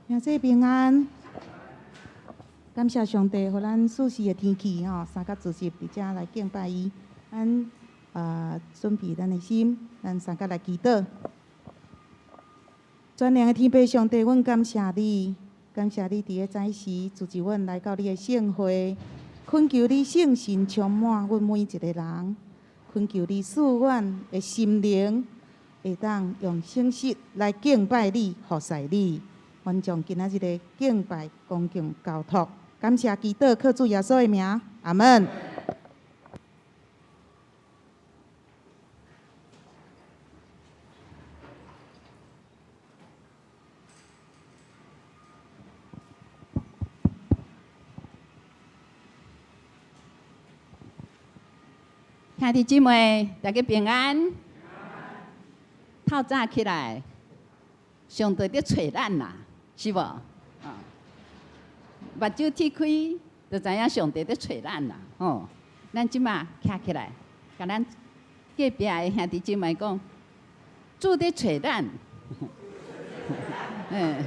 兄弟平安，感謝上帝，予咱舒適的天氣吼，三甲聚集佇遮來敬拜伊。咱準備咱的心，咱三甲來祈禱。全能的天父上帝，阮感謝你，感謝你佇個早時組織阮來到你的聖會，懇求你聖神充滿阮每一個人，懇求你賜阮的心靈會當用誠實來敬拜你、服侍你。阮將今仔日的敬拜恭敬交託，感謝基督，靠主耶穌的名，阿門。兄弟姊妹，大家平安。透早起來，上帝佇揣咱啦，是無？啊，目睭鐵開，就知影上帝佇揣咱啦。吼，咱這馬徛起來，共咱隔壁的兄弟姊妹講，主佇揣咱。嗯，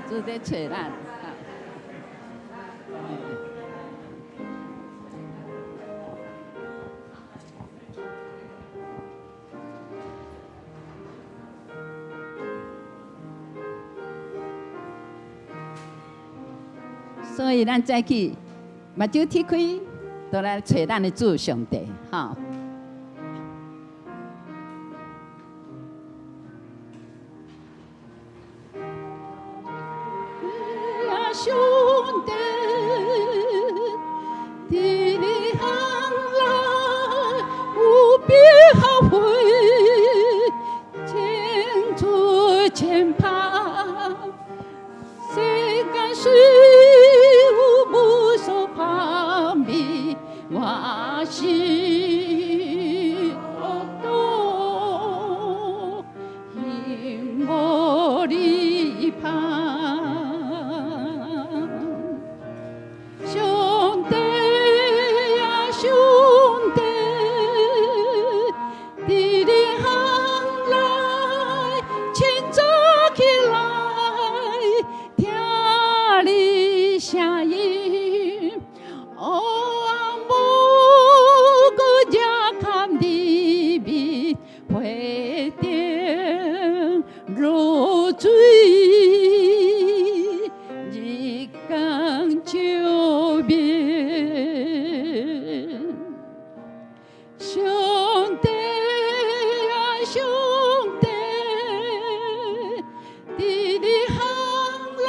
主佇揣咱。所以咱早起目睭鐵開，就來揣咱的主上帝，吼。上帝，佇你行來有變後悔，前做前盼，世間雖有無數旁邊，我是惡道，心無離盼。上帝啊，上帝，佇你行來，清早起來，聽你聲音，黑暗無閣遮堪入面，陪頂露水，日光照明。上帝啊，上帝，佇你行來，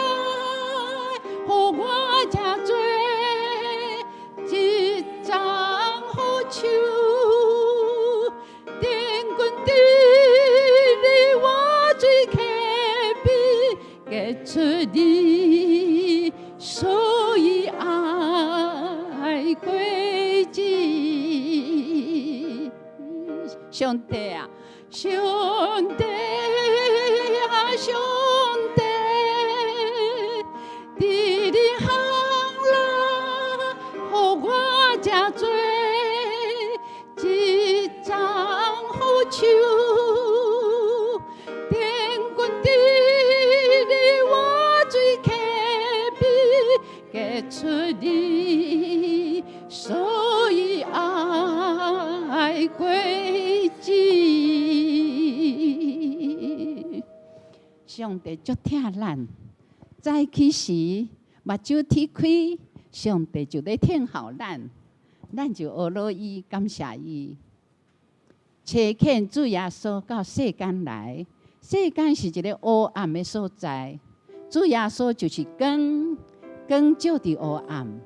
予我這做一叢好樹，定根佇你活水溪邊，結出你所以愛果子。上帝啊，上帝啊，上帝，佇你行來，予我這做一叢好樹，定根佇你活水溪邊，結出你所以愛果子。上帝足疼咱，早起時目睭鐵開，上帝就咧聽候咱，咱就學落伊，感謝伊。差遣主耶穌到世間來，世間是一個黑暗的所在，主耶穌就是光，光照佇黑暗，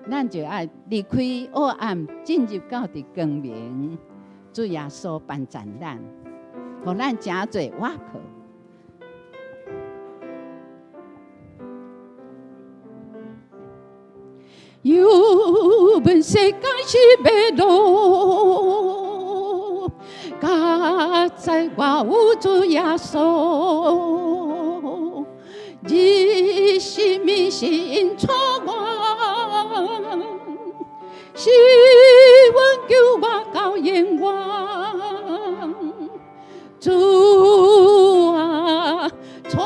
咱就愛離開黑暗，進入到佇光明。主耶穌幫助咱，予咱成做倚靠。有問世間是欲落，佳哉我有主耶穌，日時暝時𪜶帶我，是阮救我到永遠。主啊，帶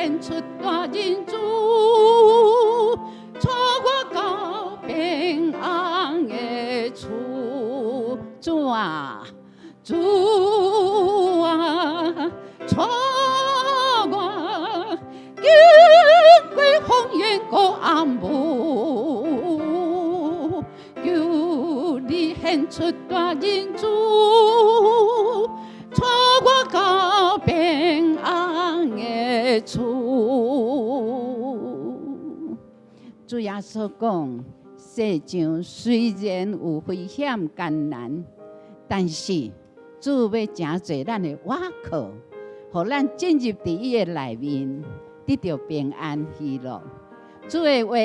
顯出大仁慈，帶我到平安的厝。主啊，主啊，帶我經過風雲過暗霧，求你顯出大仁慈，帶我到平安的厝。主耶穌講，世上雖然有危險艱難，但是主欲成做咱的倚靠，予咱進入佇伊的內面，得著平安喜樂。主的話，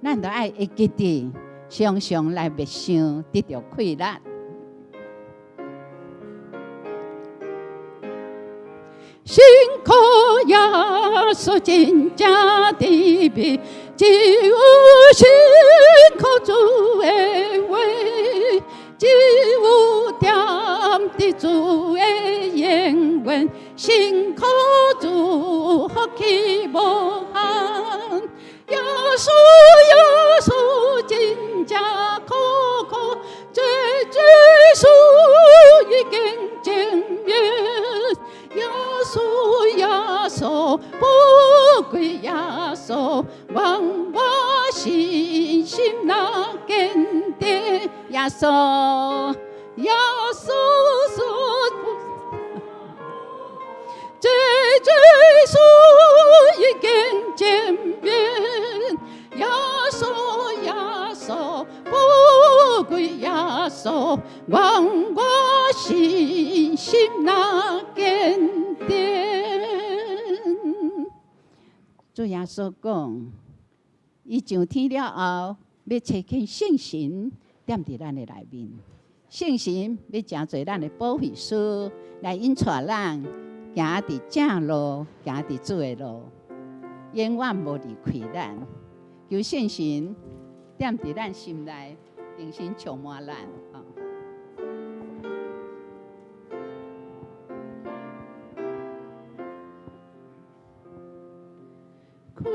咱著愛會記得，常常來默想，得著快樂。信靠耶穌真正甜蜜，只有信靠主的話，只有踮佇主的應允，信靠主福氣無限。耶穌耶穌真正可靠，這主書已經證明。耶穌耶穌寶貴耶穌，願我信心若堅定。耶穌耶穌說，這主書已經證明。耶穌耶穌寶貴耶穌，願我信心若堅定。主耶穌講，伊上天了後，欲差遣聖神踮佇咱的內面，聖神欲成做咱的保惠師，來引帶咱行佇正路，行佇主的路，永遠無離開咱。求聖神踮佇咱心內，重新充滿咱。懇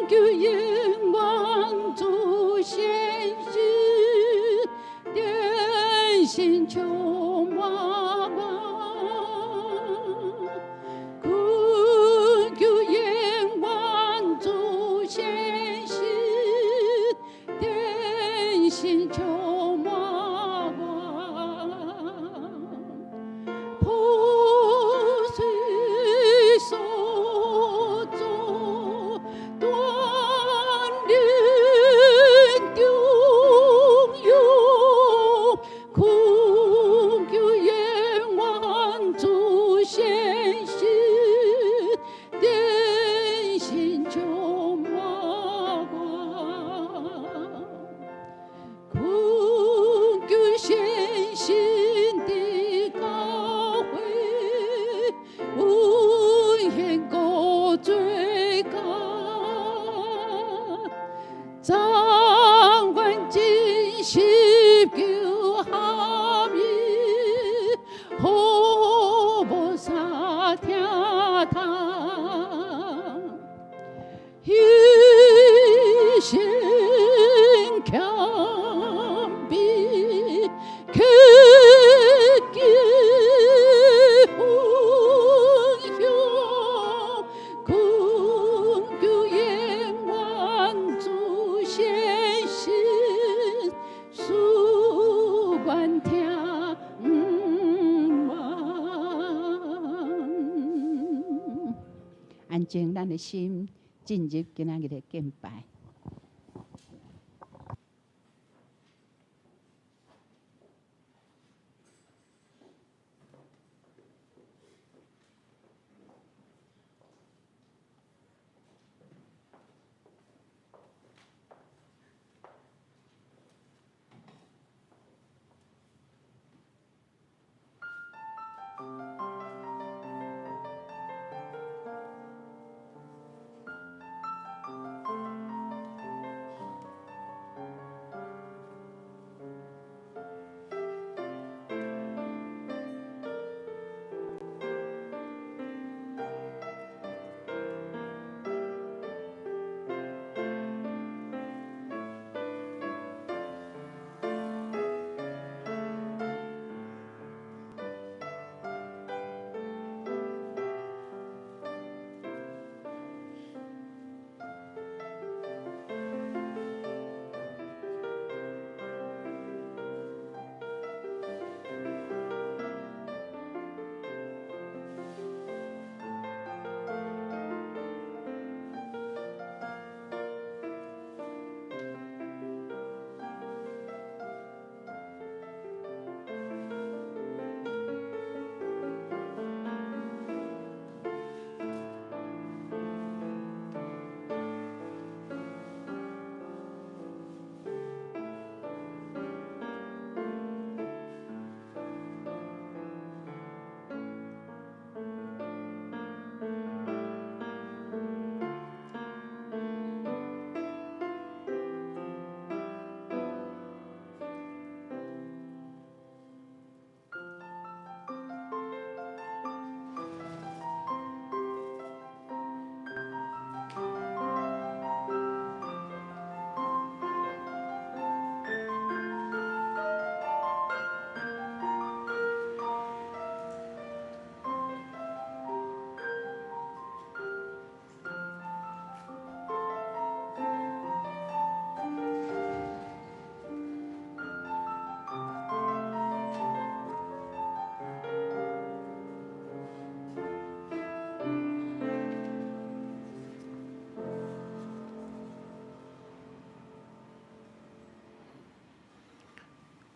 求永遠主顯現，電心充滿我。懇求永遠主顯現，電心充滿我。破碎所做鍛鍊中勇，懇求永遠主顯現，電心充滿我。懇求顯現的教會，有現過罪過，掌管真實求合一，好無啥聽通，犧牲謙卑，克己分享，懇求永遠主顯現，書願聽聞。安靜咱的心，進入今仔日的敬拜。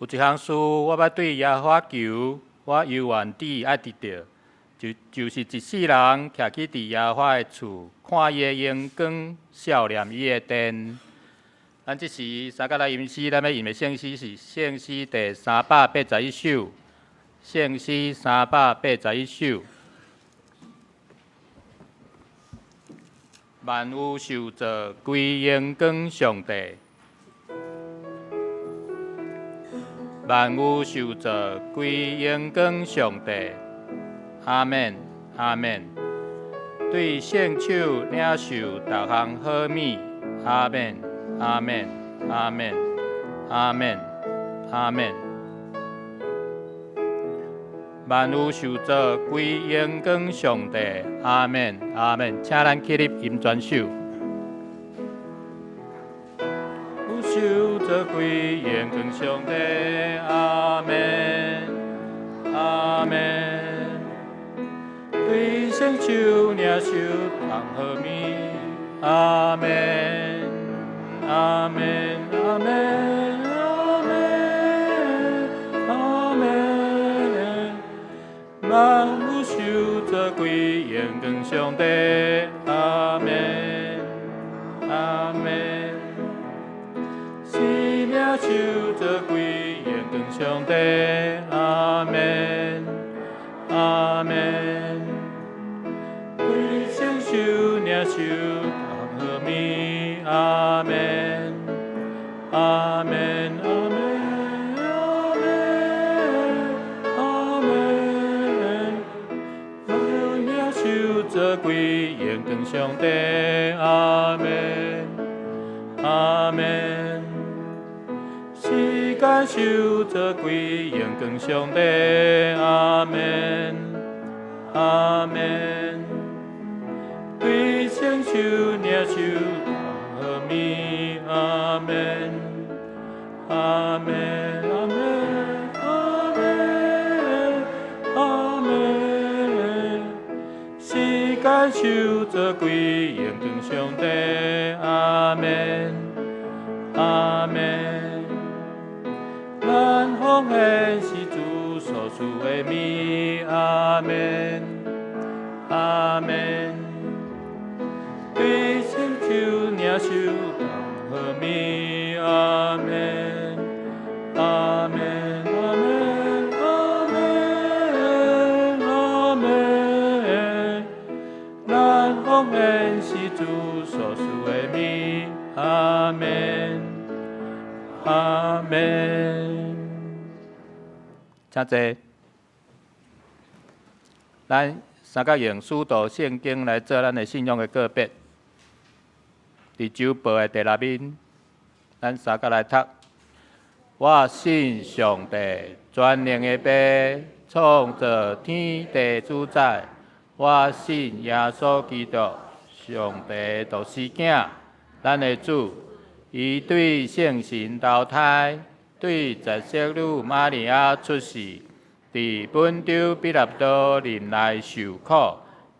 有一項事，我欲對耶和華求，我猶願智愛得著，就是一世人徛起佇耶和華的厝，看伊的榮光，數念伊的殿。咱這時三角來吟詩，咱欲吟的聖詩是聖詩第381首，聖詩三百八十一首。萬有受造歸榮光上帝。萬有受造歸榮光上帝。阿們，阿們。對聖手領受逐項好物。阿們，阿們，阿們，阿們，阿們。萬有受造歸榮光上帝。阿們，阿們。請咱起立吟全首。有受造歸榮光上帝。阿們，阿們。對聖手領受逐項好物。阿們，阿們，阿們，阿們，阿們。萬有受造歸榮光上帝。阿們，阿們。生命受造歸榮光上帝。阿們，阿們。對聖手領受逐項好物。阿們，阿們，阿們，阿們，阿們。萬有受造歸榮光上帝。阿們，阿們。世間受造歸榮光上帝。阿們，阿們。對聖手領受逐項好物。阿們，阿們，阿們，阿們，阿們。世間受造歸榮光上帝。阿們，阿們。咱奉獻是主所賜的物。阿們，阿們。對聖手領受逐項好物。阿們，阿們，阿們，阿們，阿們。咱奉獻是主所賜的物。阿們，阿們。請坐。咱三角用使徒聖經來做咱的信仰的告別。佇周報的第六面，咱三角來讀。我信上帝，全能的父，創造天地主宰。我信耶穌基督，上帝的獨生囝，咱的主。伊對聖神投胎，對十色女瑪利亞出世，佇本丟彼拉多任內受苦，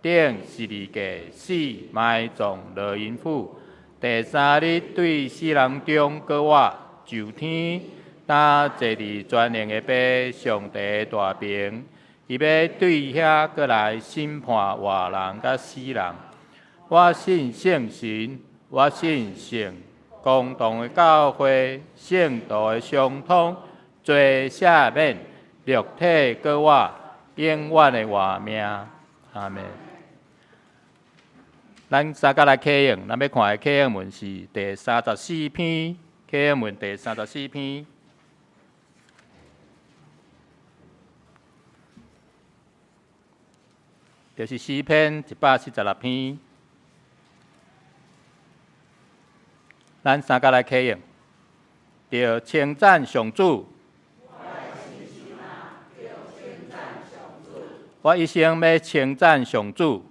釘十字架死，埋葬落陰府。第三日對死人中閣活，上天，擔坐佇全能的父上帝的大爿，伊欲對遐閣來審判活人佮死人。我信聖神，我信聖公同的教會，聖徒的相通，罪赦免，肉體閣活，永遠的活命。阿們。咱三角來啟應，咱欲看的啟應文是第34篇，啟應文第三十四篇，就是詩篇146篇。咱三角來啟應，著稱讚上主。我一生欲稱讚上主。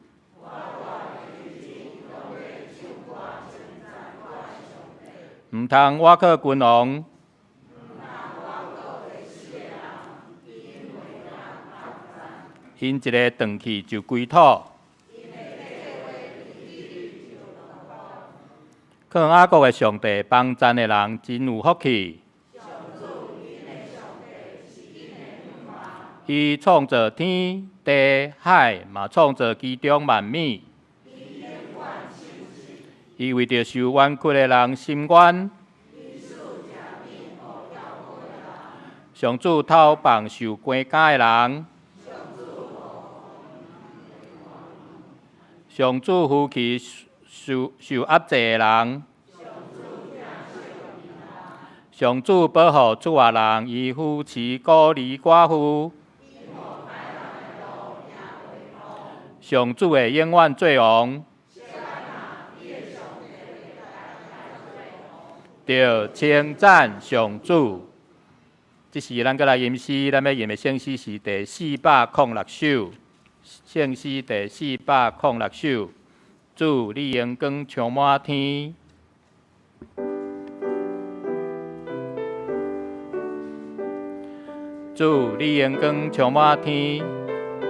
毋通倚靠君王，𪜶一个轉去就歸土。靠雅各的上帝幫贊的人真有福氣。伊創造天地海，嘛創造其中萬物。伊為著受冤屈的人伸冤。上主透放受關監的人。上主扶起受受壓制的人。上主保護出外人，伊扶持孤兒寡婦。上主會永遠做王。著稱讚上主。這時咱閣來吟詩，咱欲吟的聖詩是第406首。聖詩第406首，主，你榮光充滿天。主，你榮光充滿天，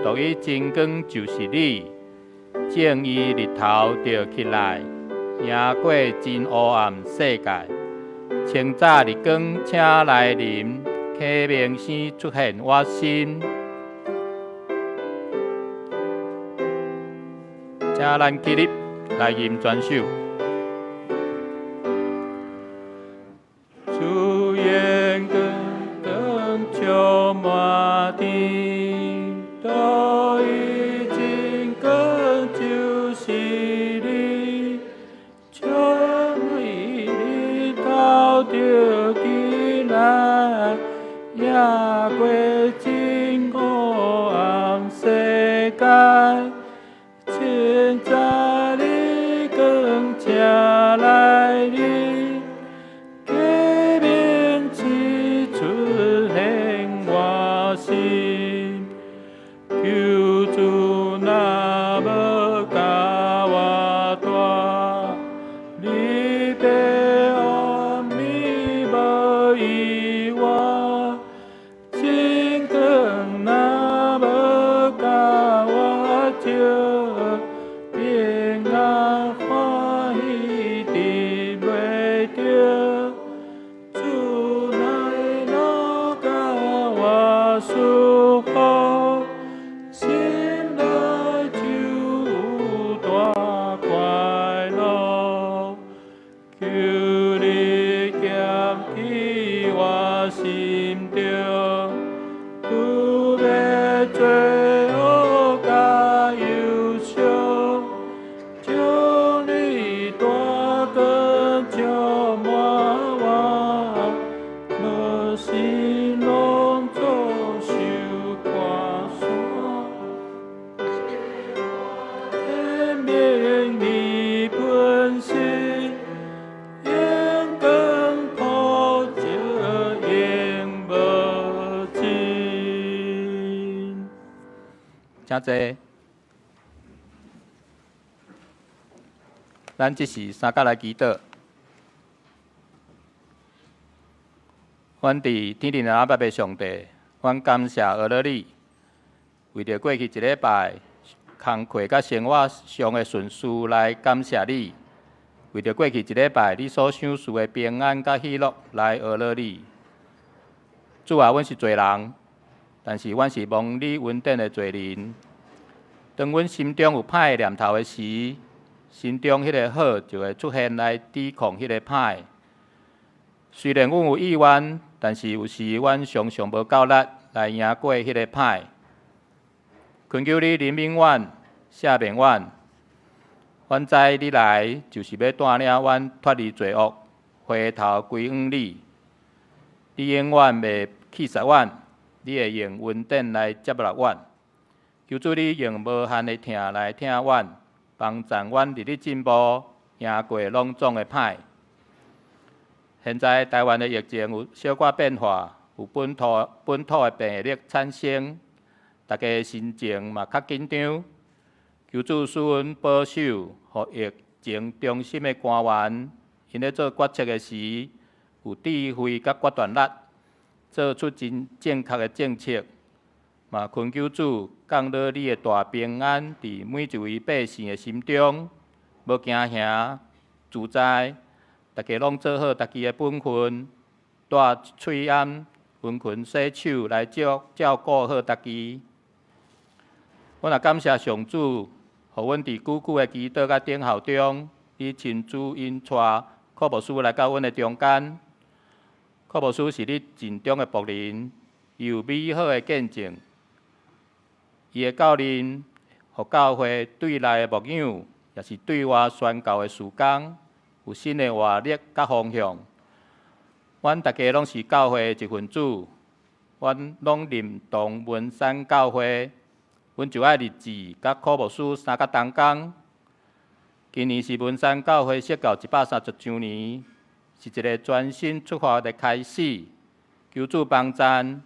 獨一真光就是你。正義日頭就起來，贏過真烏暗世界。清早日光請來臨，啟明星出現我心。請咱起立來吟全首。主榮光充滿天，獨一真光就是你，將日頭就起來，贏過真黑暗世界。清早日光請來臨，啟明星出現我心。求主若無共我帶，你白暗暝無意外。真光若無共我照，平安歡喜得袂著。主來路共我祝福，心內就有大快樂。求你減去我心中，拄欲罪惡佮憂傷，將你大光充滿我，無時攏總受看山。顯明你本性，榮光普照永無盡。請坐。咱這時三角來祈禱。阮佇天頂的阿爸父上帝，阮感謝阿樂你，為著過去一禮拜工課佮生活上的順遂來感謝你，為著過去一禮拜你所賞賜的平安佮喜樂來阿樂你。主啊，阮是罪人，但是阮是蒙你恩典的罪人。當阮心中有歹的念頭的時，心中彼个好就會出現來抵抗彼个歹。雖然阮有意願，但是有時阮常常無夠力來贏過彼个歹。懇求你憐憫阮，赦免阮。阮知你來就是欲帶領阮脫離罪惡，回頭歸向你。你永遠袂棄殺阮，你會用恩典來接納阮。求主你用無限的疼來疼阮，幫助阮日日進步，贏過攏總的歹。現在台灣的疫情有小可變化，有本土的病例產生，大家的心情嘛較緊張。求主賜阮保守，予疫情中心的官員，𪜶咧做決策的時，有智慧佮決斷力，做出真正確的政策。嘛懇求主降落你的大平安，佇每一位百姓的心中，無驚嚇，自在，大家攏做好家己的本分，帶喙罨，殷勤洗手來照顧好家己。阮也感謝上主，予阮佇久久的祈禱佮等候中，你親自引帶柯牧師來到阮的中間。柯牧師是你盡忠的僕人，伊有美好的見證。伊的教練，予教會對內的牧養，也是對外宣教的事工，有新的活力佮方向。阮逐家攏是教會的一份子，阮攏認同文山教會，阮就愛立志佮柯牧師相佮同工。今年是文山教會設教130週年，是一个全新出發的開始。求主幫贊，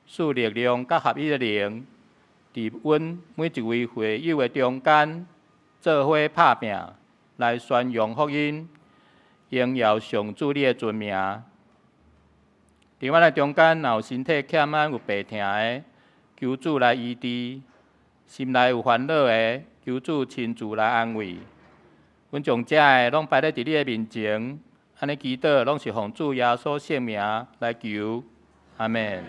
賜力量佮合一的靈，佇阮每一位會友的中間，做伙拍拚，來宣揚福音，榮耀上主你的尊名。佇阮的中間，若有身體欠安、有病疼的，求主來醫治；心內有煩惱的，求主親自來安慰。阮將這个攏擺咧佇你的面前，按呢祈禱，攏是奉主耶穌聖名來求，阿們。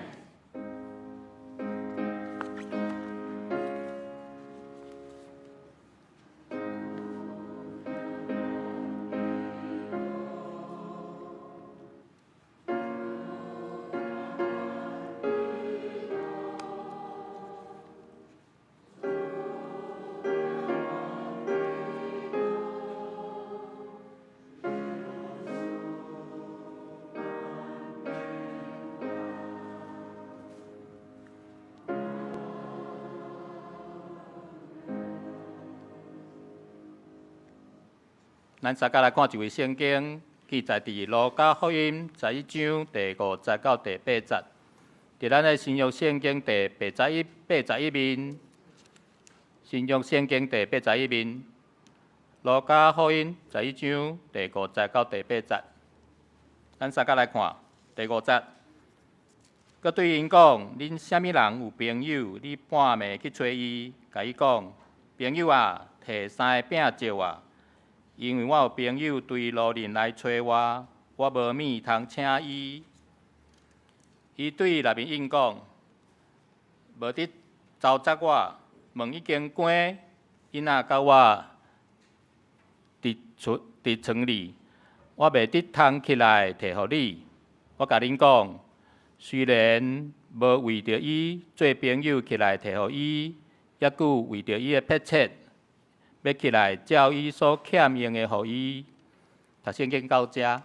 咱大家來看一位聖經，記載佇路加福音11章第5節到第8節。佇咱的新約聖經第81面，新約聖經第81面，路加福音十一章第五節到第八節。咱大家來看第五節。閣對𪜶講：恁啥物人有朋友，你半暝去揣伊，共伊講：朋友啊，提三个餅借我。因為我有朋友對路陣來揣我，我無物通請伊。伊對內面應講：無得糟質我，門已經關，𪜶仔佮我佇床裡，我袂得通起來提予你。我共恁講，雖然無為著伊做朋友起來提予伊，猶閣為著伊的迫切，欲起來照伊所欠用的予伊。讀聖經到遮，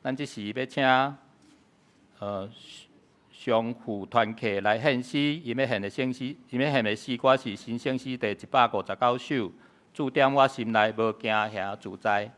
咱這時欲請上副團契來獻詩，𪜶欲獻的聖詩，𪜶欲獻的詩歌是新聖詩第159首。駐踮我心內無驚嚇自在。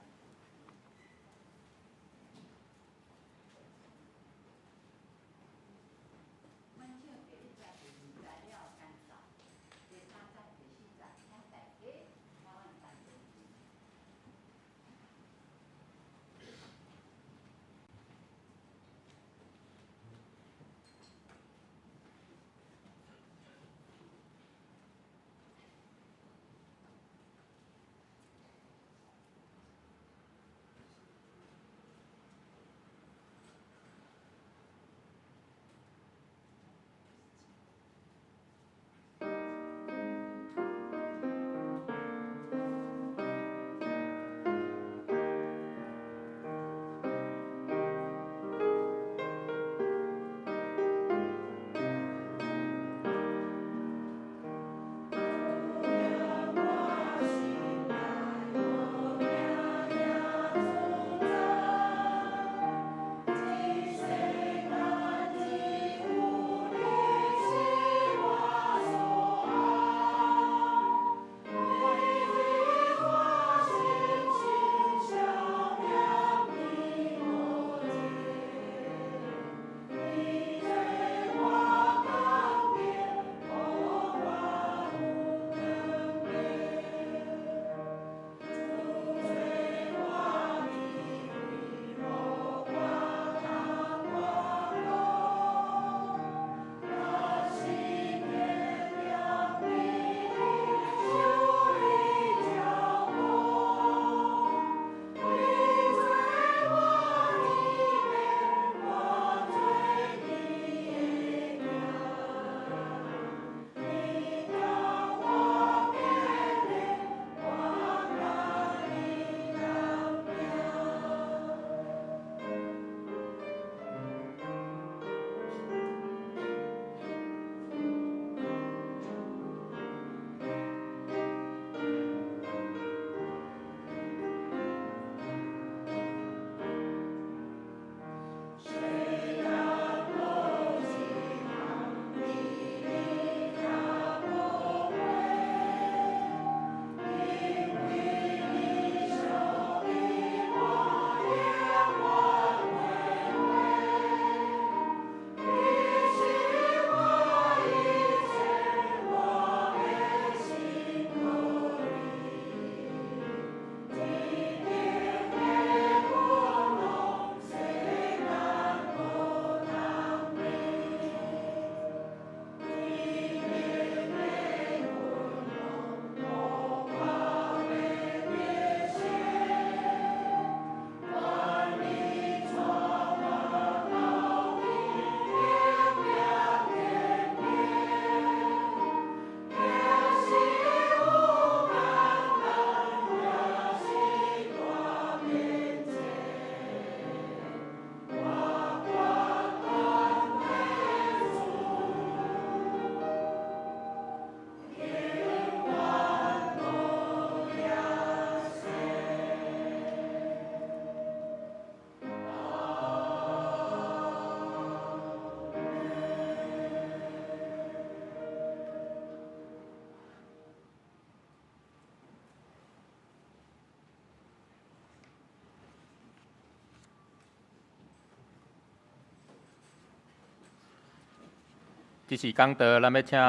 這是講道，咱欲請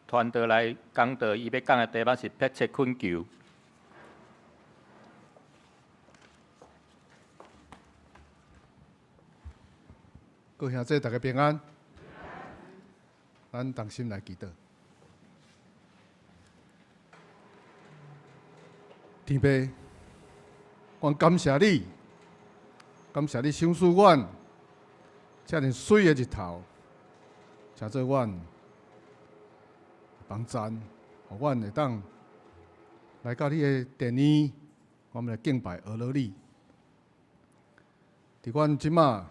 傳道來講道，伊欲講的題目是迫切懇求。各位兄弟，大家平安。咱同心來祈禱。天父，阮感謝你，感謝你賞賜阮遮爾媠的日頭，成做阮幫贊，予阮會當來到你的殿裡，我們來敬拜阿羅你。佇阮這馬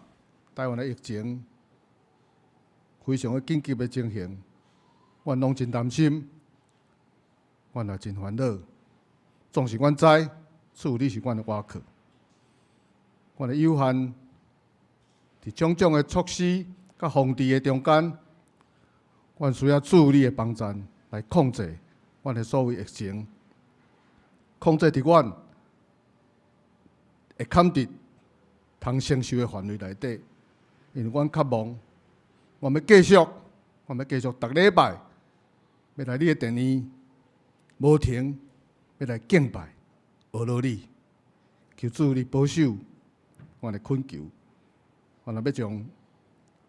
台灣的疫情非常的緊急的情形，阮攏真擔心，阮也真煩惱。總是阮知，主你是阮的倚靠，阮的有限，佇種種的措施佮防治的中間，阮需要主你的幫贊來控制阮的所謂疫情，控制佇阮會堪佇通承受的範圍內底。因為阮渴望，阮欲繼續，阮欲繼續逐禮拜，欲來你的殿裡，無停，欲來敬拜，阿羅你，求主你保守阮的懇求，阮若欲將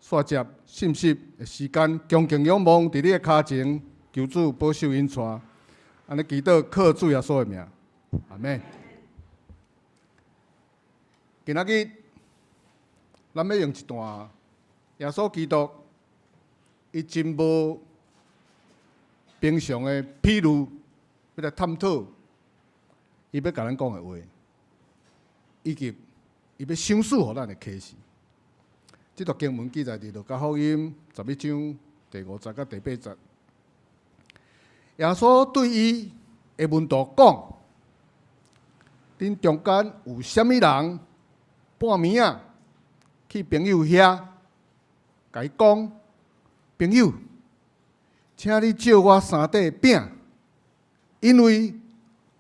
煞接信息的時間，恭敬仰望佇你的跤前，求主保守引帶，按呢祈禱靠主耶穌的名，阿們。今仔日咱欲用一段耶穌基督伊真無平常的譬喻，欲來探討伊欲共咱講的話，以及伊欲賞賜予咱的啟示。這段經文記載佇路加福音11章第5節佮第8節。耶穌對伊的門徒講：恁中間有啥物人半暝仔去朋友遐，共伊講：朋友，請你借我三塊餅，因為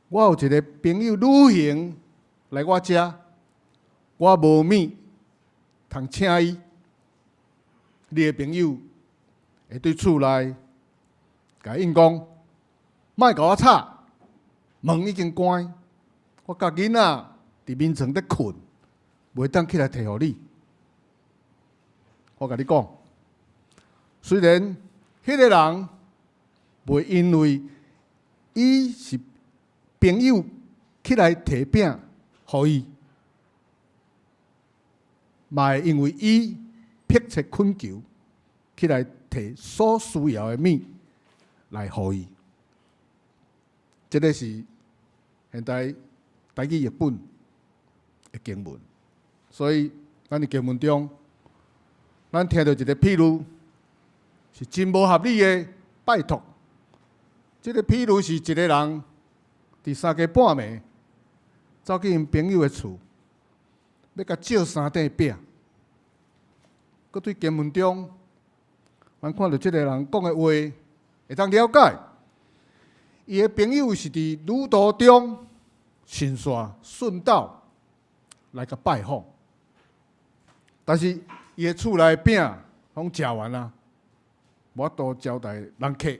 我有一個朋友旅行來我遮，我無物通請伊。你的朋友會對厝內共伊應講：莫共我吵，門已經關，我佮囡仔佇眠床咧睏，袂當起來提予你。我共你講，雖然彼個人袂因為伊是朋友起來提餅予伊，嘛會因為伊迫切懇求起來提所需要的物來予伊。這个是現代台語譯本的經文，所以咱佇經文中，咱聽著一个譬喻，是真無合理的拜託。這个譬喻是一个人佇三更半暝走去𪜶朋友的厝，欲共借三塊餅。閣對經文中，咱看著這个人講的話，會當了解，伊的朋友是佇旅途中順線順道來共拜訪，但是伊的厝內餅攏食完啊，無法度招待人客，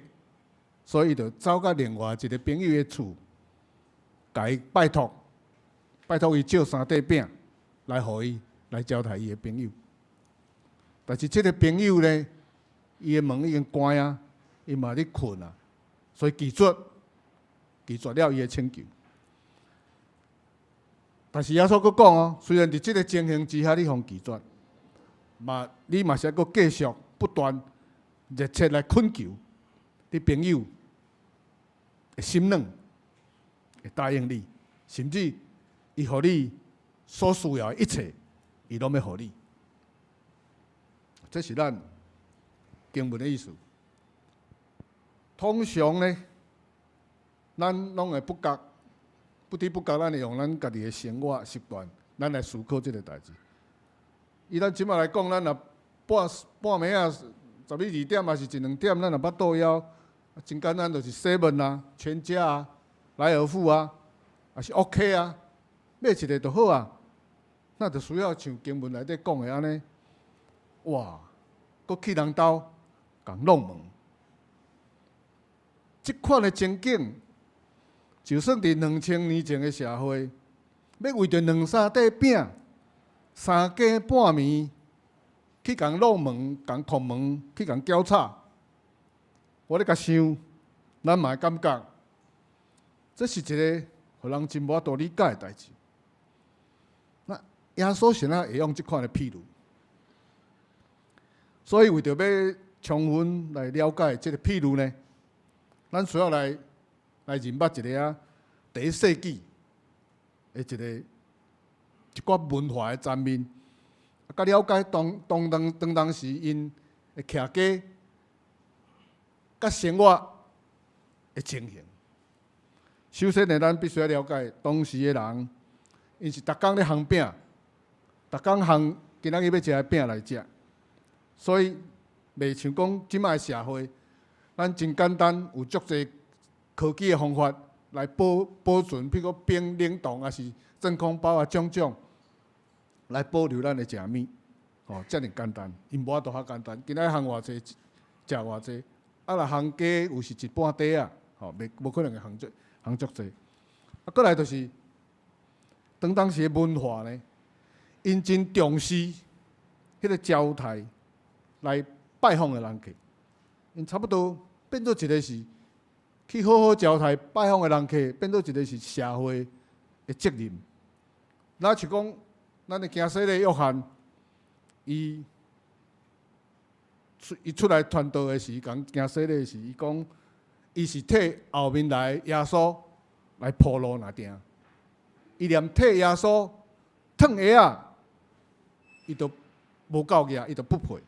所以伊就走到另外一个朋友的厝，共伊拜託，拜託伊借三塊餅來予伊來招待伊的朋友。但是這个朋友呢，伊的門已經關啊，伊嘛咧睏啊，所以拒絕，拒絕了伊的請求。但是耶穌閣講哦，雖然佇這个情形之下你予拒絕，嘛你嘛是愛閣繼續不斷熱切來懇求，你朋友會心軟，會答應你，甚至伊予你所需要的一切，伊攏欲予你。這是咱經文的意思。通常呢，咱攏會不覺，不知不覺，咱會用咱家己的生活習慣，咱來思考這个代誌。以咱這馬來講，咱若半半暝仔11、12點，抑是一兩點，咱若腹肚枵，真簡單，就是 seven 啊、全家啊、萊爾富啊，抑是 OK 啊，買一个就好啊。那就需要像經文內底講的按呢，哇，閣去人兜，共挵門。這款的情景，就算佇2000年前的社會，欲為著兩三塊餅，三更半暝去共挵門、共叩門、去共攪吵，我咧共想，咱嘛會感覺，這是一个予人真無法度理解的代誌。那耶穌是按怎會用這款的譬喻？所以為著欲充分來了解這个譬喻呢，咱需要來認捌一下第一世紀的一寡文化的層面，佮了解當時𪜶的徛家佮生活的情形。首先呢，咱必須愛了解當時的人，𪜶是逐工咧烘餅，逐工烘今仔日欲食的餅來食，所以袂像講這擺的社會，咱真簡單有足濟科技的方法來保存，比如講冰冷凍，抑是真空包啊，種種來保留咱的食物，吼，遮爾簡單，𪜶無法度遐簡單。今仔日烘偌濟，食偌濟，啊若烘雞有時一半塊仔，吼，袂無可能會烘足烘足濟。啊，閣來就是當時的文化呢，𪜶真重視彼個招待來拜訪的人客，𪜶差不多變做一个是去好好招待拜訪的人客，變做一个是社會的責任。若像講，咱的驚洗禮約翰，伊出來傳道的時，講驚洗禮的時，伊講，伊是替後面來耶穌來鋪路爾定。伊連替耶穌脫鞋仔，伊都無夠額，伊都不配。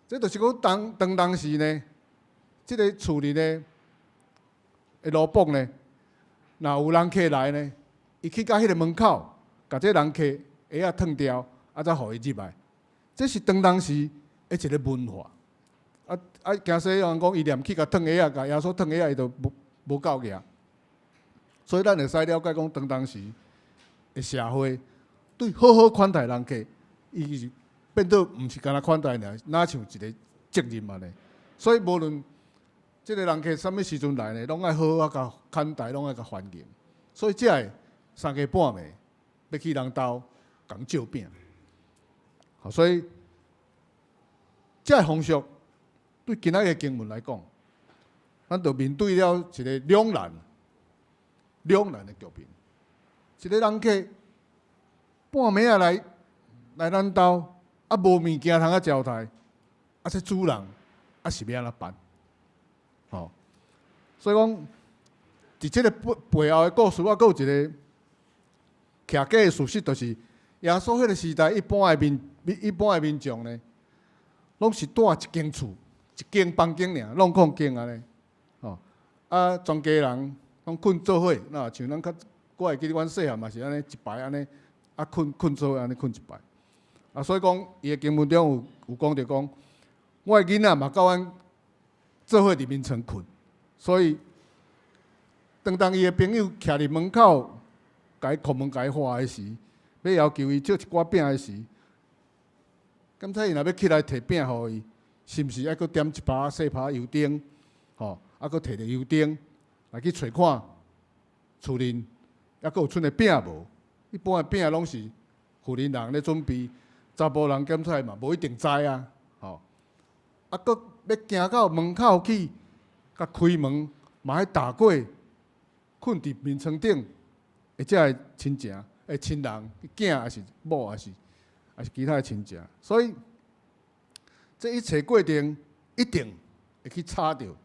這就是講當時呢，這个厝裡呢，的奴僕呢，若有人客來呢，伊去到彼个門口，共這个人客鞋仔脫掉，啊，才予伊入來。這是當時的一个文化。啊，驚洗人講，伊連去共脫鞋仔，共耶穌脫鞋仔，伊都無夠額。所以咱會使了解講，當時的社會對好好款待人客，伊是變做毋是干焦款待爾，若像一个責任按呢。所以無論這个人客啥物時陣來呢，攏愛好好共款待，攏愛共歡迎。所以才會三更半暝欲去人兜共借餅。好，所以這个風俗對今仔日的經文來講，咱就面對了一个兩難的局面。一个人客半暝仔來咱兜，啊無物件通啊招待，啊這主人啊是欲按怎辦？吼，所以講，佇這个背後的故事，我閣有一个徛家的事實，就是耶穌彼个時代，一般的民眾呢，攏是蹛一間厝、一間房間爾，攏空間按呢，吼，啊，全家人攏睏做伙，若像咱較，我會記得阮細漢嘛是按呢一排按呢，啊睏做伙按呢睏一排。啊，所以講，伊的經文中有講著講，我的囡仔嘛佮阮做伙佇眠床睏，所以當伊的朋友徛佇門口，共伊叩門、共伊喊的時，欲要求伊借一寡餅的時，敢猜伊若欲起來提餅予伊，是毋是愛閣點一包細包油燈，吼，啊，閣提著油燈來去揣看厝裡猶閣有賰的餅無？一般的餅攏是婦人人咧準備，查埔人檢菜嘛無一定知啊，吼，啊，閣欲行到門口去，共開門，嘛愛踏過睏佇眠床頂的這个親情、的親人、囝抑是某，抑是其他的親情，所以這一切過程一定會去吵著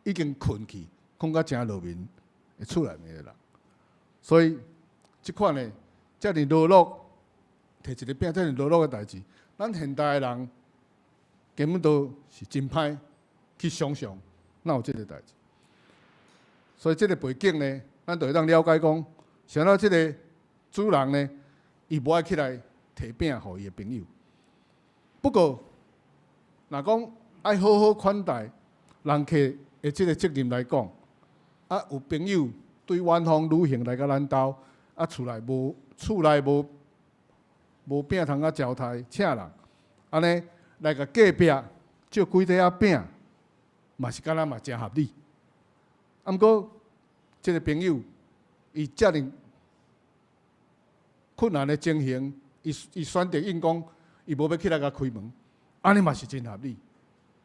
已經睏去、睏甲誠落眠的厝內面的人，所以這款的遮爾勞碌，提一个餅遮爾勞碌的代誌，咱現代的人根本都是真歹去想象，哪有這个代誌。所以這个背景呢，咱就會當了解講，啥物這个主人呢，伊無愛起來提餅予伊的朋友。不過，若講愛好好款待人客的這个責任來講，啊，有朋友對遠方旅行來到咱兜，啊，厝內無餅通啊招待請人，按呢來共隔壁借幾塊仔餅，嘛是敢若嘛誠合理。啊，毋過這個朋友，伊遮爾困難的情形，伊選擇應講，伊無欲起來共開門，按呢嘛是真合理。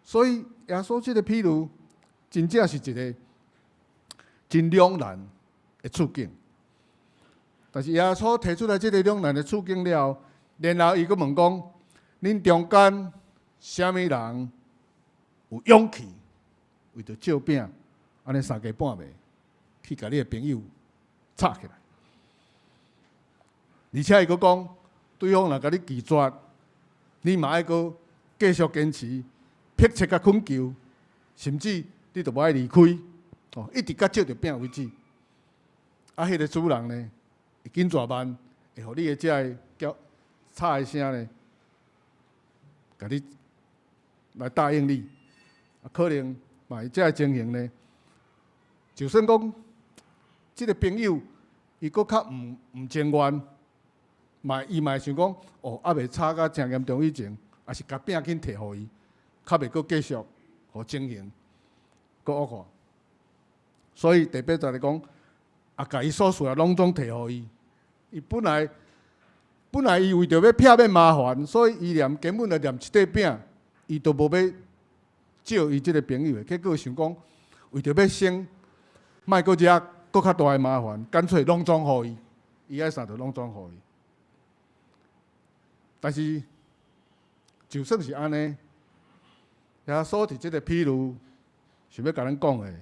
所以耶穌這個譬喻，真正是一個真兩難的處境。但是耶穌提出來這個兩難的處境了後，然後伊閣問講：恁中間啥物人有勇氣為著借餅，按呢三更半暝去共你的朋友吵起來？而且伊閣講，對方若共你拒絕，你嘛愛閣繼續堅持，迫切共懇求，甚至你都無愛離開，哦，一直共借著餅為止。啊，彼個主人呢，會緊濟慢，會予你的這个叫吵的聲呢，共你來答應你。啊，可能嘛會這个情形呢，就算講這個朋友伊閣較毋情願，嘛伊嘛會想講，哦，猶未吵甲誠嚴重以前，抑是共餅緊提予伊，較袂閣繼續予情形閣惡化。所以第八節來講，啊，共伊所需的攏總提予伊。伊本來伊為著欲避免麻煩，所以伊連根本就連一塊餅，伊都無欲借伊這個朋友的。結果想講，為著欲省，莫閣惹閣較大的麻煩，乾脆攏總予伊，伊愛啥就攏總予伊。但是，就算是按呢，耶穌佇這個譬喻，想欲共咱講的，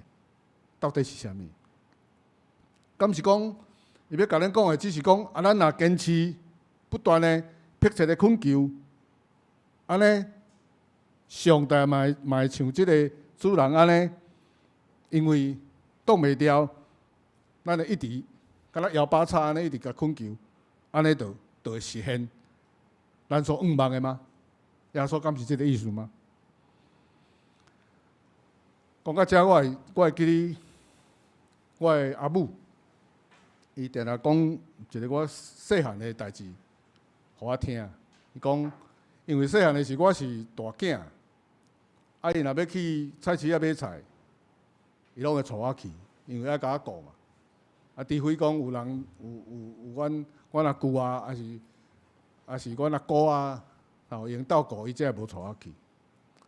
到底是啥物？敢是講，伊欲共咱講的，只是講啊，咱若堅持不斷的迫切的懇求，按呢，上帝嘛會像這個主人按呢，因為擋袂牢，咱會一直敢若搖把吵按呢，一直共懇求，按呢就會實現咱所願望的嗎？耶穌敢是這個意思嗎？講到這，我會記得我的阿母，伊定定講一個我細漢的代誌，予我聽。伊講，因為細漢的時我是大囝，啊，伊若欲去菜市仔買菜，伊攏會帶我去，因為愛共我顧嘛。啊，除非講有人有阮阿舅啊，抑是阮阿姑啊，會用鬥顧，伊才會無帶我去。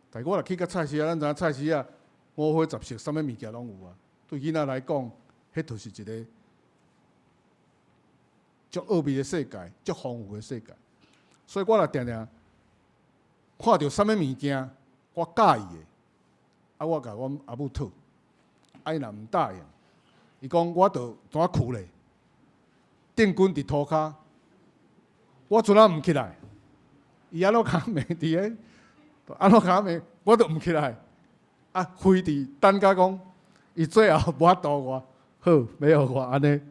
但我若去到菜市仔，咱知影菜市仔五花雜色，啥物物件攏有啊。對囡仔來講，彼就是一個足奧秘的世界，足豐富的世界。所以我若定定看著啥物物件，我佮意的，啊，我共阮阿母討，啊，伊若毋答應，伊講我就怎跍咧，釘棍佇塗跤，我陣仔毋起來，伊按怎共罵佇个，按怎共罵，我都毋起來，啊，非佇等甲講，伊最後無法度我，好，買予我按呢，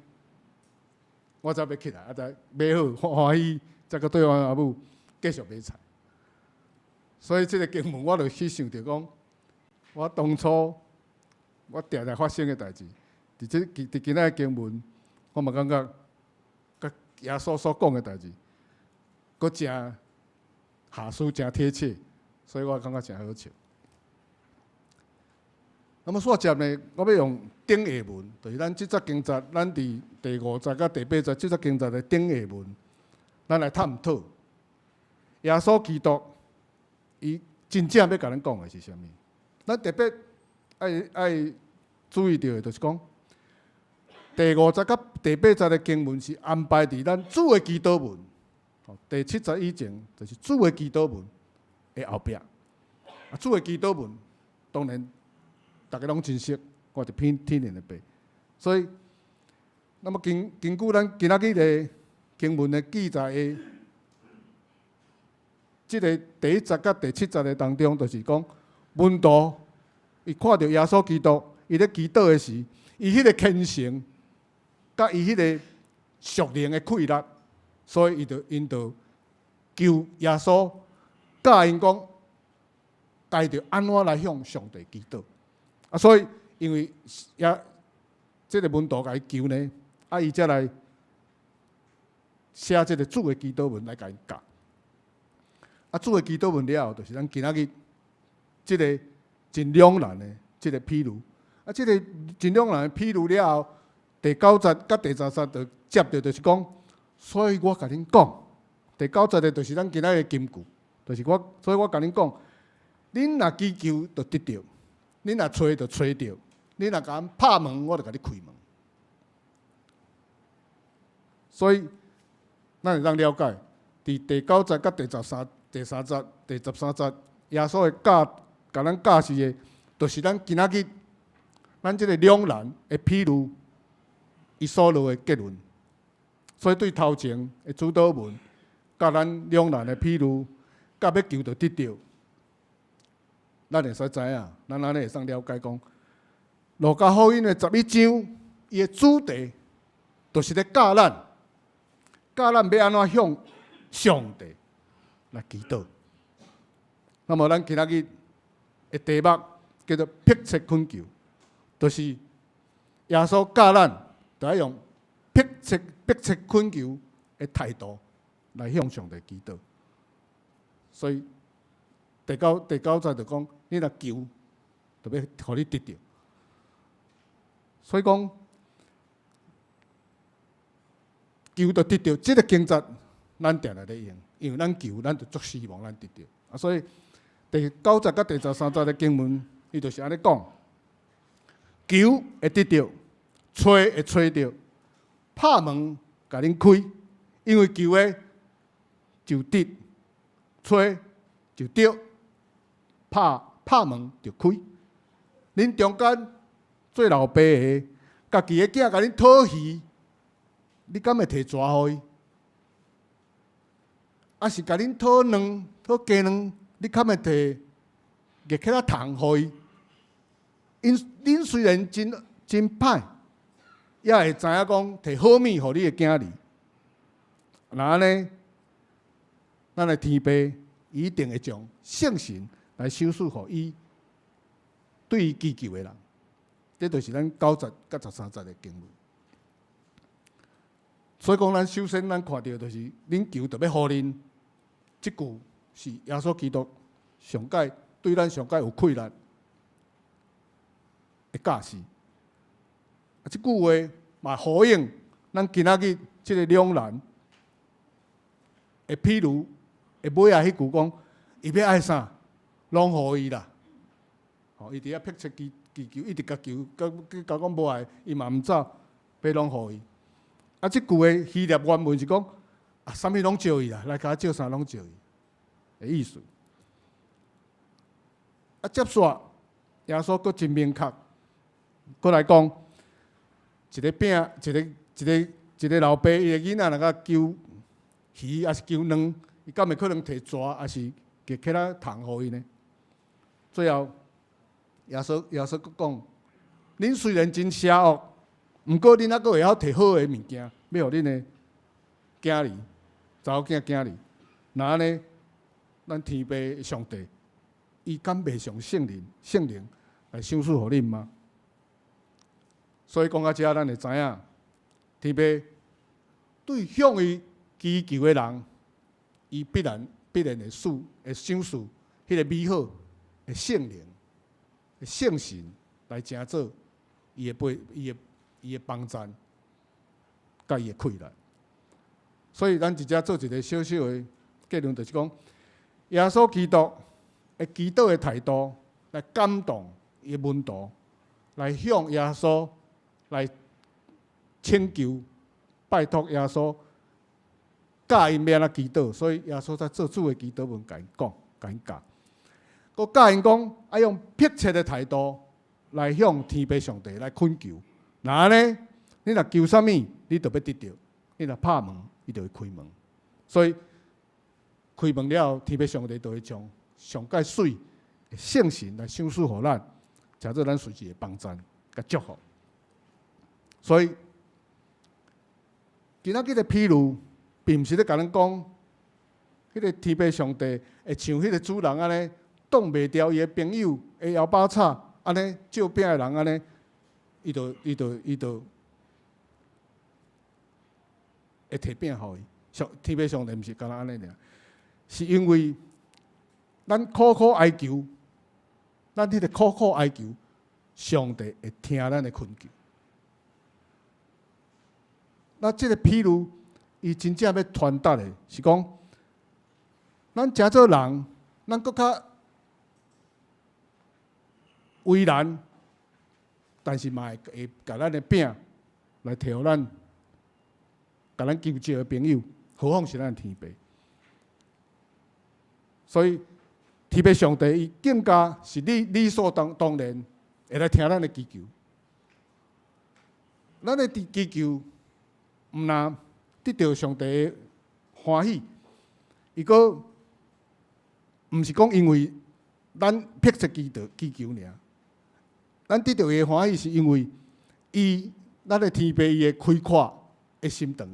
我才欲起來，啊，才買好歡歡喜，才閣對阮阿母繼續買菜。所以這個經文，我就去想著講，我當初我定定發生的代誌，佇今仔的經文，我嘛感覺，佮耶穌所講的代誌，閣誠合適誠貼切，所以我感覺誠好笑。那麼煞接呢，我欲用頂下文，就是咱這節經節，咱佇第五節佮第八節這節經節的頂下文，咱來探討耶穌基督伊真正欲共咱講的是啥物？咱特別愛注意著的，就是講第五節佮第八節的經文是安排佇咱主的祈禱文，第七節以前就是主的祈禱文的後壁。啊，主的祈禱文當然逐家攏真熟，我就偏天然的背。所以，那麼根據咱今仔日的經文的記載的，這個第一節佮第七節的當中，就是講門徒伊看著耶穌基督，伊咧祈禱的時，伊彼個虔誠，佮伊彼個屬靈的氣力，所以𪜶就求耶穌教𪜶講，該著按怎來向上帝祈禱。啊，所以因為也這個門徒共伊求呢，啊，伊才來寫這個主的祈禱文來共𪜶教。啊，主的祈禱文了後，就是咱今仔日這个真兩難的這个譬喻。啊，這个真兩難的譬喻了後，第九節佮第十節就接著就是講，所以我共恁講，第九節的就是咱今仔的金句，就是我，所以我共恁講，恁若祈求就得著，恁若揣就揣著，恁若共拍門，我就共你開門。所以，咱會當了解，佇第九節佮第十三節、第十三節，耶穌的教，共咱教示的，就是咱今仔日，咱這个兩難的譬喻，伊所落的結論。所以對頭前的主禱文，佮咱兩難的譬喻，佮欲求就得著，咱會使知影，咱按呢會使了解講，路加福音的十一章，伊的主題，就是咧教咱，教咱欲按怎向上帝來祈禱。那麼咱今仔日的題目叫做迫切懇求，就是耶穌教咱，就愛用迫切懇求的態度來向上帝祈禱。所以第九節就講，你若求，就欲予你得著。所以講，求就得著，這个經節咱定定咧用，因為咱求，咱就足希望咱得著。啊，所以第九節佮第十三節的經文，伊就是按呢講：求會得著，揣會揣著，拍門共恁開，因為求的就得，揣就著，拍門就開。恁中間做老爸的，家己的囝共恁討魚，你敢會提蛇予伊？抑是共恁討卵、討雞卵，你敢會提月茄仔蟲予伊？𪜶恁雖然真歹，也會知影講提好物予你的囝兒。若按呢，咱的天父一定會將聖神來賞賜予伊對伊祈求的人。這就是咱九節佮十三節的經文。所以講，咱首先咱看著就是，恁求就欲予恁，這句是耶穌基督上蓋對咱上蓋有氣力的教示。啊，這句話嘛呼應咱今仔日這个兩難的譬喻的尾仔彼句講，伊欲愛啥，攏予伊啦。吼，伊佇遐迫切祈求，一直共求，佮佮講無愛，伊嘛毋走，欲攏予伊。啊，這句的希臘原文是講，啊，啥物攏借伊啦，來共我借啥攏借伊的意思。啊，接續耶穌閣真明確，閣來講，一个餅，一個老爸，伊的囡仔若共求魚，抑是求卵，伊敢會可能提蛇，抑是月茄仔蟲予伊呢？最後，耶穌閣講，恁雖然真邪惡，毋過恁猶閣會曉提好的物件，欲予恁的囝兒、查某囝囝兒。若按呢，咱天父上帝，伊敢袂將聖靈來賞賜予恁嗎？所以講到遮，咱會知影，天父對向伊祈求的人，伊必然會賞賜彼个美好的聖靈、的聖神來成做伊的幫贊，佮伊的氣力。所以咱直接做一个小小的結論，就是講，耶穌基督的祈禱的態度，來感動伊的門徒，來向耶穌來請求、拜託耶穌教𪜶欲按怎祈禱，所以耶穌才做主的祈禱文，共𪜶講、共𪜶教。閣教𪜶講，愛用迫切的態度來向天父上帝來懇求。若按呢，你若求啥物，你就欲得著；你若拍門，伊就會開門。所以開門了後，天父上帝就會將上蓋媠的聖神來賞賜予咱，成做咱隨時的幫贊佮祝福。所以今仔日的譬喻，並毋是咧共咱講，彼个天父上帝會像彼个主人按呢，擋袂牢伊的朋友的腰包插，按呢借餅的人按呢，伊就會提餅予伊。天父上帝毋是干焦按呢爾，是因為咱苦苦哀求，咱彼个苦苦哀求，上帝會聽咱的懇求。那這個譬喻，伊真正欲傳達的是講，咱誠做人，咱閣較為難，但是嘛會會共咱的餅來提予咱，共咱求借的朋友，何況是咱的天父。所以，天父上帝伊更加是理理所當當然會來聽咱的祈求。咱的祈求，毋但得著上帝的歡喜，伊閣毋是講因為咱迫切祈禱祈求爾，咱得著伊的歡喜是因為伊咱的天父伊的開闊的心腸，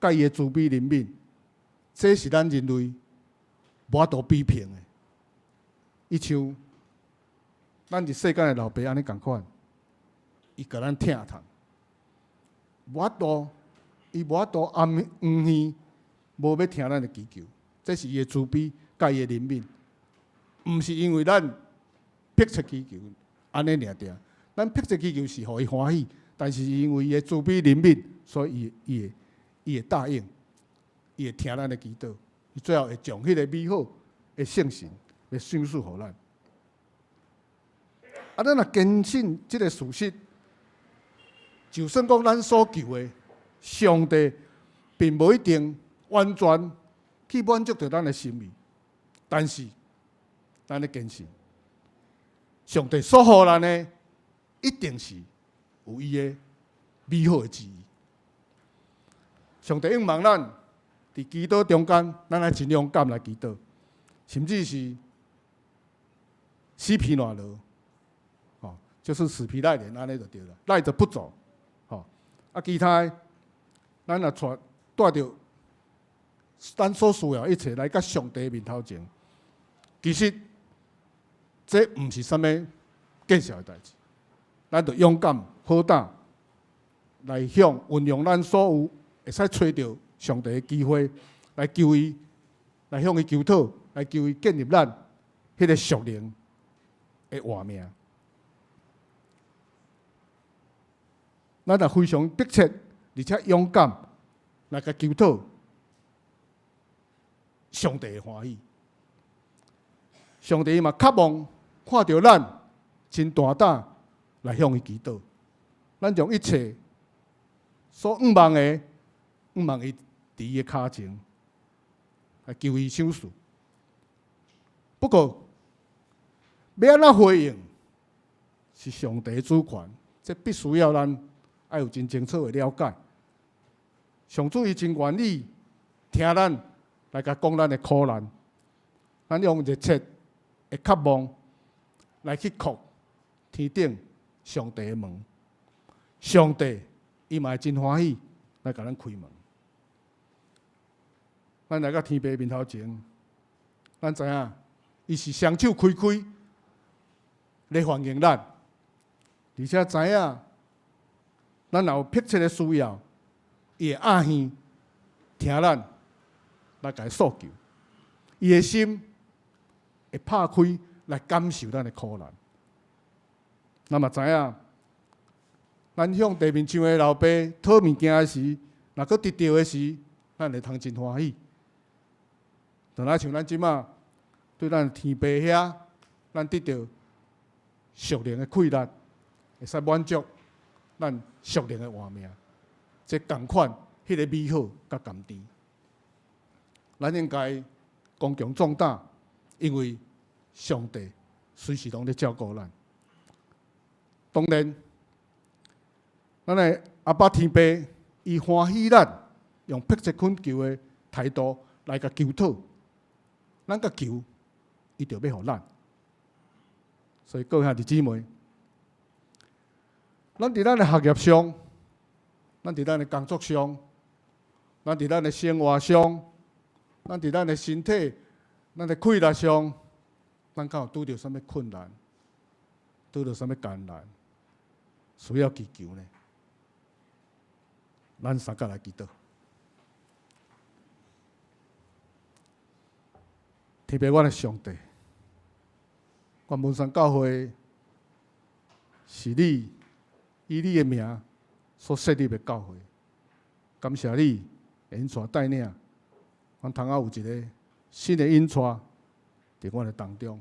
佮伊的慈悲憐憫，這是咱人類無法度比評的。伊像咱佇世間的老爸按呢仝款，伊共咱疼痛，無法度，伊無法度暗黃耳，無欲聽咱的祈求，這是伊的慈悲佮伊的憐憫，毋是因為咱迫切祈求按呢爾爾，咱迫切祈求是予伊歡喜，但是因為伊的慈悲憐憫，所以伊會答應，伊會聽咱的祈禱，伊最後會將彼個美好的聖神來賞賜予咱。啊，咱若堅信這個事實，就算講咱所求的，上帝並無一定完全去滿足著咱的心意，但是咱咧堅信，上帝所予咱的，一定是有伊的美好的旨意。上帝向望咱佇祈禱中間，咱愛真勇敢來祈禱，甚至是死皮賴落，吼，就是死皮賴臉按呢就對啦，賴著不走，吼。啊，其他的，咱若帶帶著咱所需要一切來佮上帝面頭前，其實這毋是啥物見笑的代誌，咱著勇敢好膽來向運用咱所有會使揣著上帝的機會，來求伊，來向伊求討，來求伊建立咱彼個屬靈的活命。咱若非常迫切，而且勇敢來共求討，上帝會歡喜。上帝嘛渴望看著咱真大膽來向伊祈禱，咱將一切所向望的，向望伊佇伊的跤前來求伊賞賜。不過，欲按怎回應是上帝的主權，這必須要咱愛有真清楚的了解。上主伊真願意聽咱來共講咱的苦難，咱用熱切的渴望來去叩天頂上帝的門，上帝伊嘛會真歡喜來共咱開門。咱來到天父面頭前，咱知影伊是雙手開開來歡迎咱，而且知影咱若有迫切的需要，伊會壓耳聽咱來共伊訴求，伊的心會拍開來感受咱的苦難。咱嘛知影，咱向地面上的老爸討物件時，若閣得著的時，咱會通真歡喜。就若像咱這馬對咱天父遐，咱得著屬靈的氣力，會使滿足咱屬靈的活命。這仝款彼個美好佮甘甜，咱應該剛強壯膽，因為上帝隨時攏咧照顧咱。當然，咱的阿爸天父，伊歡喜咱用迫切懇求的態度來共求討，咱共求，伊就欲予咱。所以各位兄弟姊妹，咱佇咱的學業上，咱佇咱的工作上，咱佇咱的生活上，咱佇咱的身體、咱的氣力上，咱敢有拄著啥物困難？拄著啥物艱難？需要祈求呢？咱三個來祈禱。天父，阮的上帝，願文山教會是你以你的名所設立的教會，感謝你引帶帶領，阮通仔有一个新的引帶佇阮的當中，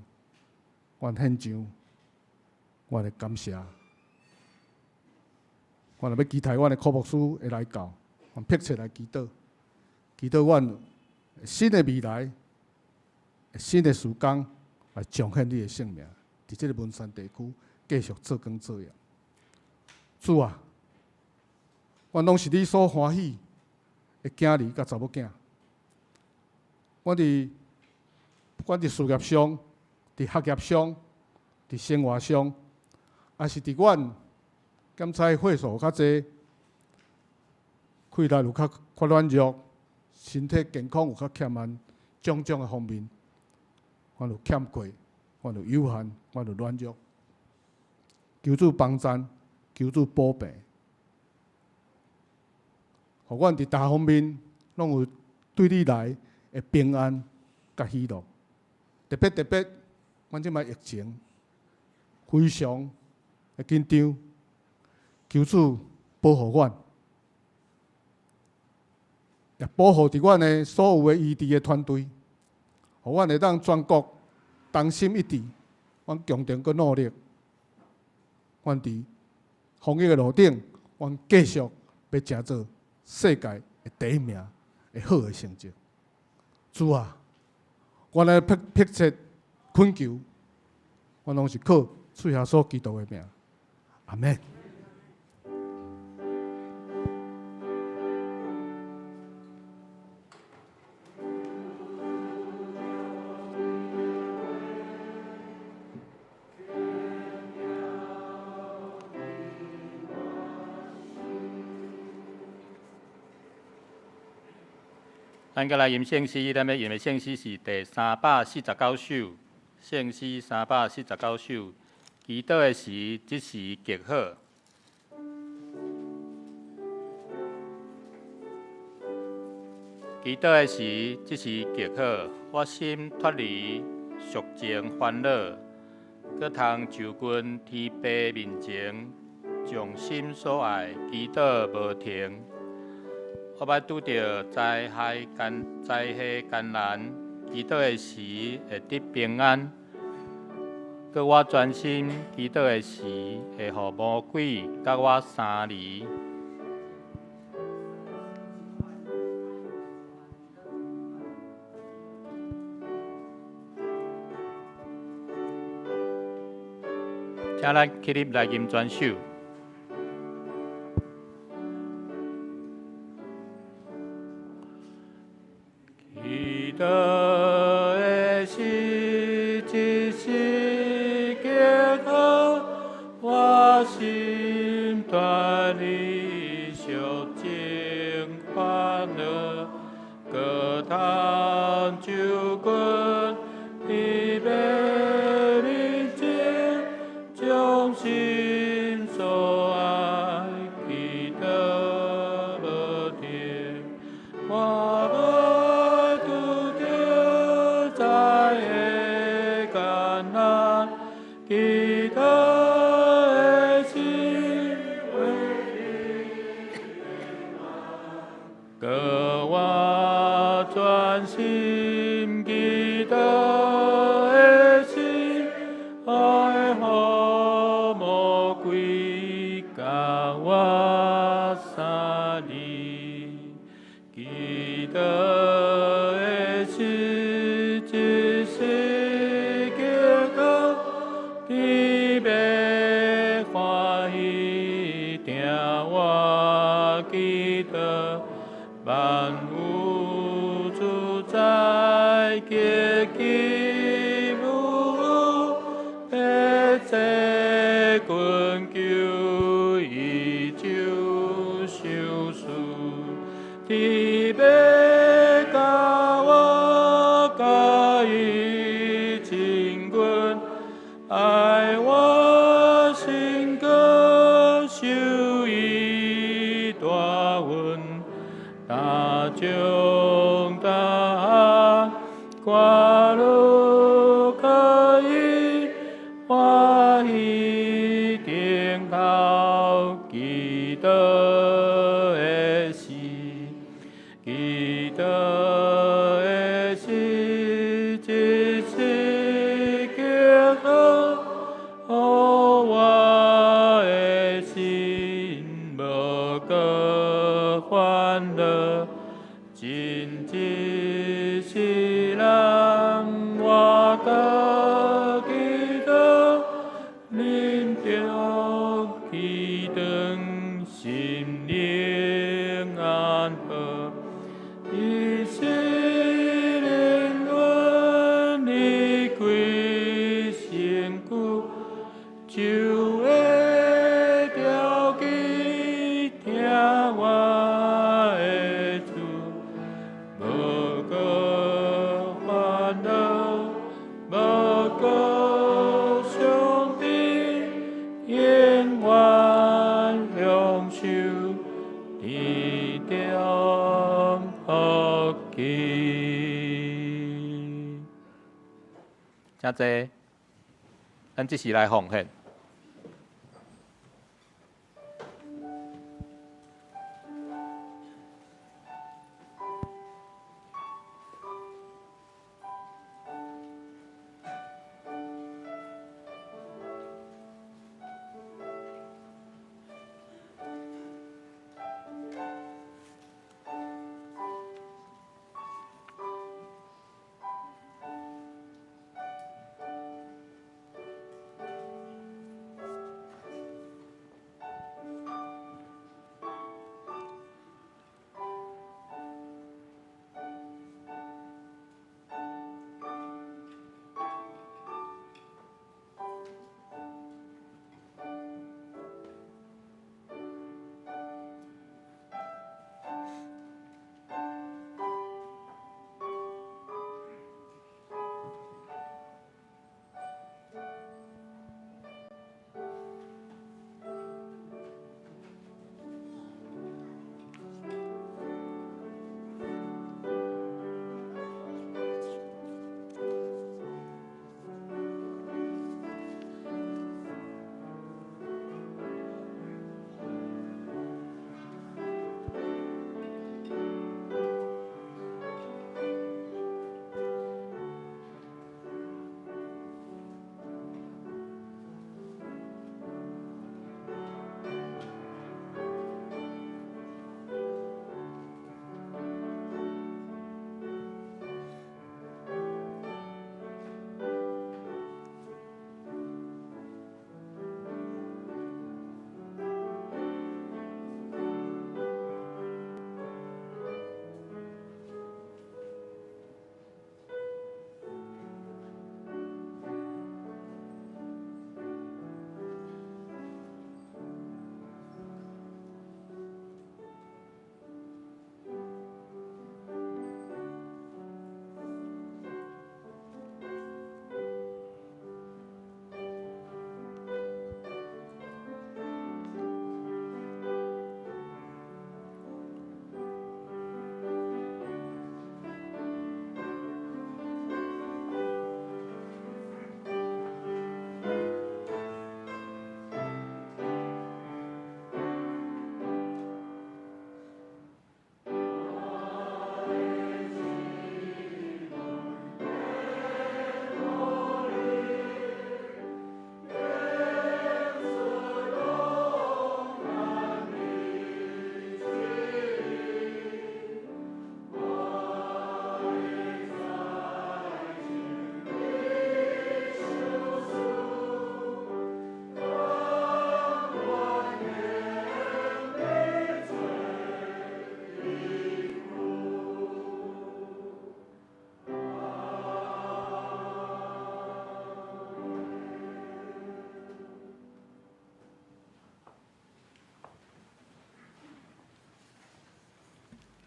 阮獻上阮的感謝。阮若欲期待阮的柯牧師會來到，阮迫切來祈禱，祈禱阮新的未來、新的時光來彰顯你的聖名，佇這个文山地區繼續做工做業。主啊，阮攏是你所歡喜的囝兒佮查某囝。阮佇不管佇事業上、佇學業上、佇生活上，抑是佇阮檢查歲數較濟，氣力有較較軟弱，身體健康有較欠慢，種種的方面，阮有欠缺，阮有有限，阮有軟弱。求主幫贊，求主保庇，予阮佇逐方面攏有對你來的平安佮喜樂。特別特別，阮這擺疫情非常的緊張，求主保護阮，也保護佇阮的所有的醫治的團隊，予阮會當全國同心一致，阮共同閣努力，阮佇防疫的路頂，阮繼續欲成做世界的第一名的好的成績。主啊，阮來迫迫切懇求，阮攏是靠主耶穌基督的名，阿們。咱閣來吟聖詩，咱欲吟的聖詩是第349首，聖詩三百四十九首，祈禱的時，這時極好。祈禱的時，這時極好，我心脫離俗情煩惱，閣通就近天父面前，將心所愛祈禱無停。我捌拄著災害艱災禍艱難，祈禱的時會得平安。閣我專心祈禱的時，會予魔鬼佮我相離。請咱起立來吟全首。祈禱的時，這時極好，我心脫離俗情煩惱，閣通就近天父面前，將心所愛祈禱無停。我欲拄著災禍艱難，祈禱的時會得閣我專心祈禱的時，愛予魔鬼共我相離。祈禱的時，這時極好，特別歡喜聽我祈禱，萬有主宰極其無迫切懇求伊就受賜，特別教我佮伊親近，愛我心閣受伊大恩，大將大看愈可以，的死，基督的死，一次經好，予我的心無閣煩惱，真一世人我閣記得，臨終起轉心靈安好，伊是靈阮離開身軀，就會牢記疼我的主，無閣煩惱，無閣傷悲，永遠享受天中福氣。請坐，咱這時來奉獻。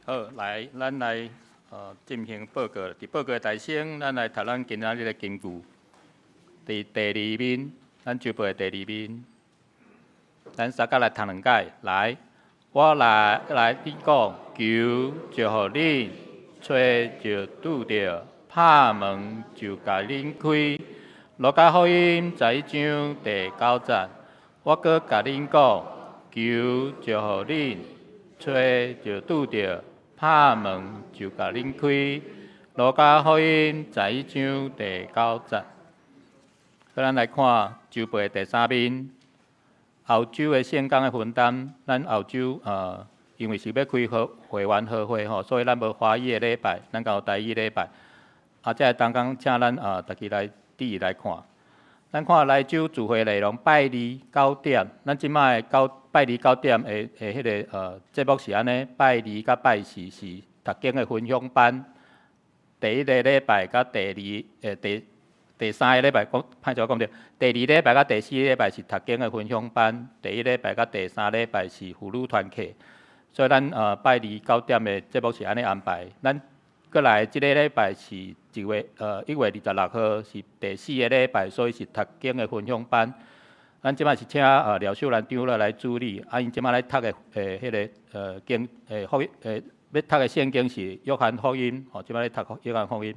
好，來，咱來進行報告。佇報告的大先，咱來讀咱今仔日的金句。佇第二面，咱周報的第二面，咱三甲來讀兩擺。來，我來來你講，求就予恁，揣就拄著，拍門就共恁開。路加福音十一章第九節，我閣共恁講，求就予恁，揣就拄著，拍門就共恁開。路加福音十一章第九節。好，咱來看週報的第三面，後週的聖工的分擔，咱後週因為是欲開會員和會吼，所以咱無華語的禮拜，咱共有台語禮拜。啊，這个同工請咱逐家來注意來看。咱看來週聚會內容，拜二九點，咱這擺的九拜二九點的彼个節目是按呢，拜二佮拜四是讀經的分享班。第一个禮拜佮第二第三个禮拜講歹勢我講著，第二禮拜佮第四禮拜是讀經的分享班，第一禮拜佮第三禮拜是婦女團契。所以咱拜二九點的節目是按呢安排。咱閣來這个禮拜是1月26號是第四个禮拜，所以是讀經的分享班。咱這擺是請廖秀蘭長老來主禮，啊，𪜶這擺來讀的彼个經福音欲讀的聖經是約翰福音，吼，這擺咧讀約翰福音。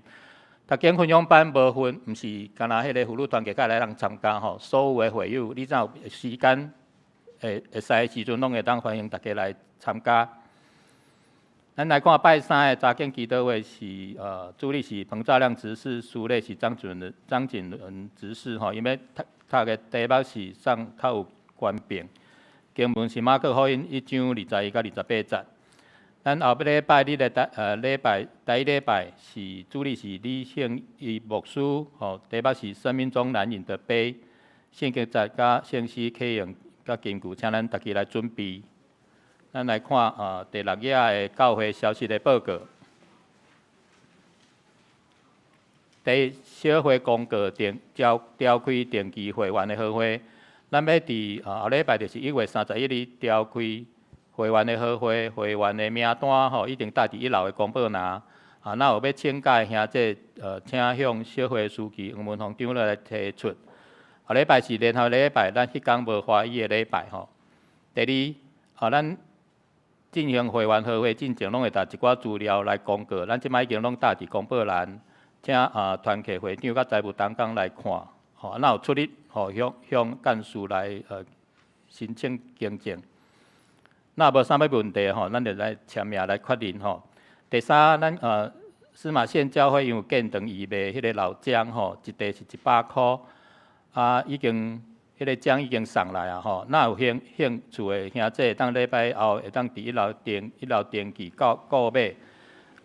讀經分享班無分，毋是干焦彼个婦女團契才會當參加吼，所有的會友，你只有時間會使的時陣，攏會當歡迎大家來參加。咱來看拜三的查經祈禱會是主禮是彭兆亮執事，司禮是張景倫執事吼，𪜶欲讀的題目是送較有權柄，經文是馬可福音一章21到28節。咱後禮拜日的禮拜第一禮拜是主禮是李勝義牧師，吼，題目是生命中難飲的杯，聖經節佮聖詩啟用佮金句，請咱逐家來準備。咱來看第六頁的教會消息的報告。第一，小會公告定召召開定期會員的和會，咱欲佇後禮拜就是1月31日召開會員的和會，會員的名單吼已經貼佇一樓的公布欄。啊，若有欲請假的兄弟，請向小會書記黃文鳳長老來提出。後禮拜是聯合禮拜，咱彼工無華語的禮拜吼。第二，咱進行會員和會進前，攏會貼一寡資料來公告。咱這擺已經攏貼佇公布欄，請團契會長佮財務同工來看。吼，若有出入，吼向幹事來申請更正。若無啥物問題吼，咱就來簽名來確認吼。第三，咱司馬縣教會因為建堂預備彼个老漿吼，一袋是100箍，啊，已經彼个漿已經送來啊吼。若有興趣的兄弟，當禮拜後會當佇一樓登記購買，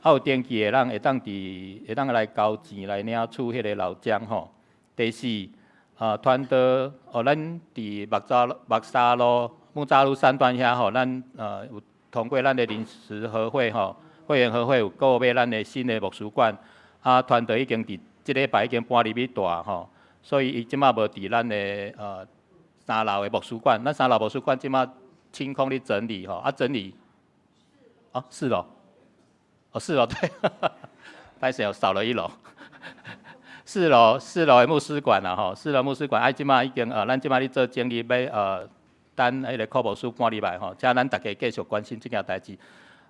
啊有登記的人會當來交錢來領取彼个老漿吼。第四，傳道哦，咱佇木柵路。木柵路三段遐吼，咱有通過咱的臨時和會吼，會員和會有購買咱的新的牧師館，啊，團隊已經佇這禮拜已經搬入去蹛吼，所以伊這馬無佇咱的三樓的牧師館，咱三樓牧師館這馬清空咧整理吼，啊整理，哦四樓，哦四樓對，歹勢哦少了一樓，四樓的牧師館啦吼，四樓牧師館啊這馬已經咱這馬咧做整理欲等彼个柯牧師搬入來吼，請咱逐家繼續關心這件代誌。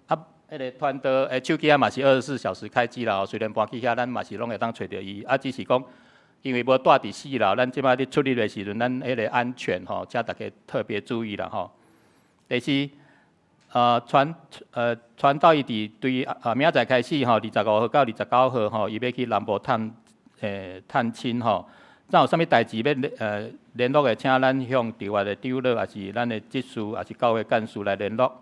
啊，彼个傳道手機仔嘛是24小時開機啦，雖然搬去遐，咱嘛是攏會當揣著伊。啊，只是講因為無蹛佇四樓，咱這擺咧出入的時陣，咱彼个安全吼，請逐家特別注意啦吼。第四，傳道伊佇對明仔載開始吼，25號到29號吼，伊欲去南部探親吼。若有啥物代誌欲聯絡的，請咱向佇外的長老，抑是咱的執事，抑是教會幹事來聯絡。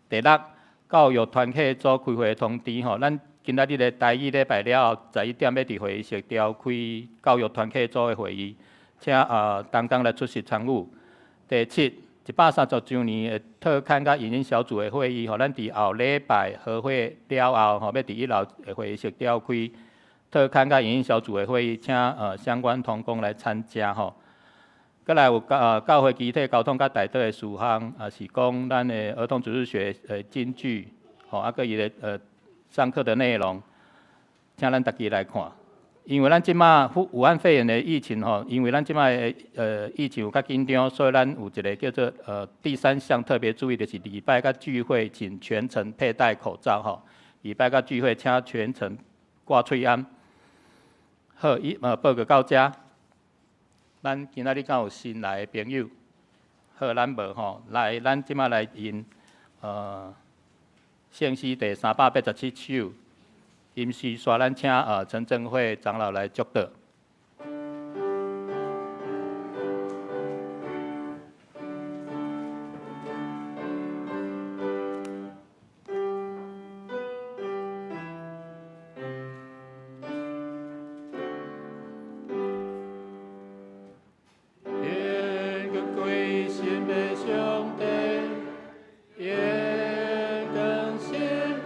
第六，教育團契組開會通知吼，咱今仔日的台語禮拜了後，11點欲佇會議室召開教育團契組的會議，請同工來出席參與。第七，130週年的特刊佮影音小組的會議吼，咱佇後禮拜和會了後吼，欲佇一樓的會議室召開特刊佮影音小組的會議，請相關同工來參加吼。閣來有教會肢體溝通佮代禱的事項，也是講咱的兒童主日學的金句，吼，啊，閣伊的上課的內容，請咱逐家來看。因為咱這馬武漢肺炎的疫情吼，因為咱這馬的疫情有較緊張，所以咱有一個叫做第三項特別注意，就是禮拜佮聚會請全程佩戴口罩吼。禮拜佮聚會請全程掛喙罨。好，伊報告到遮。咱今仔日敢有新來的朋友？好，咱無吼，來，咱這馬來吟聖詩第387首，吟詩煞咱請陳正惠長老來祝禱。願歸心的上帝，願更新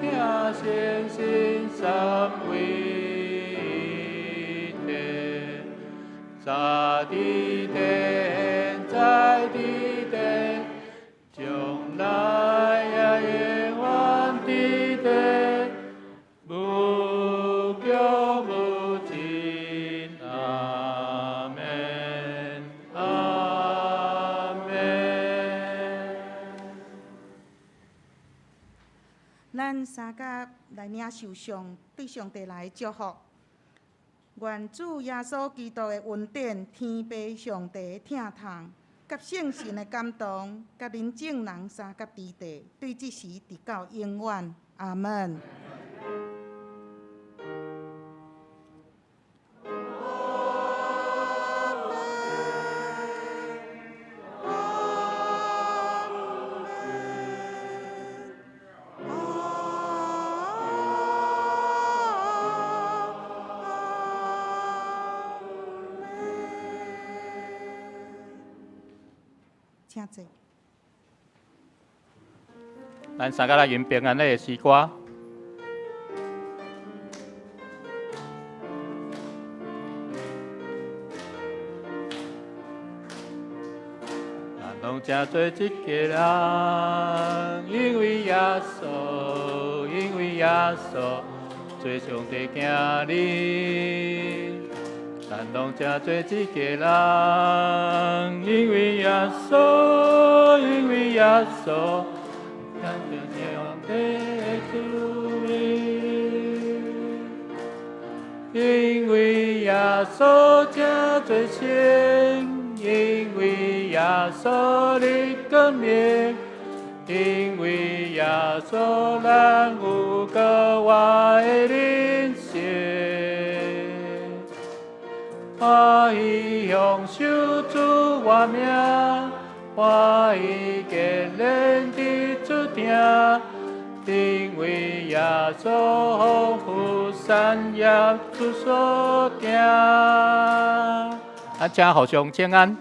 聽信心三位一體，早佇天，在佇地，將來也永遠佇地，無窮無盡，阿們，阿們。咱三甲來領受上對上帝來的祝福。願主耶穌基督的恩典、天父上帝的疼痛，佮聖神的感動，佮恁眾人三甲佇地，對這時直到永遠。阿門。請坐。咱三個來吟平安的詩歌。咱攏誠做一个人，因為耶穌，因為耶穌，做上帝囝兒。咱攏誠做一個人，因為耶穌，因為耶穌，咱做上帝的子民。因為耶穌誠做聖，因為耶穌的光明，因為耶穌咱有閣活的人生。歡喜享受主活命，歡喜堅忍佇主疼，因為耶穌豐富善業主所定。啊，請互相請安。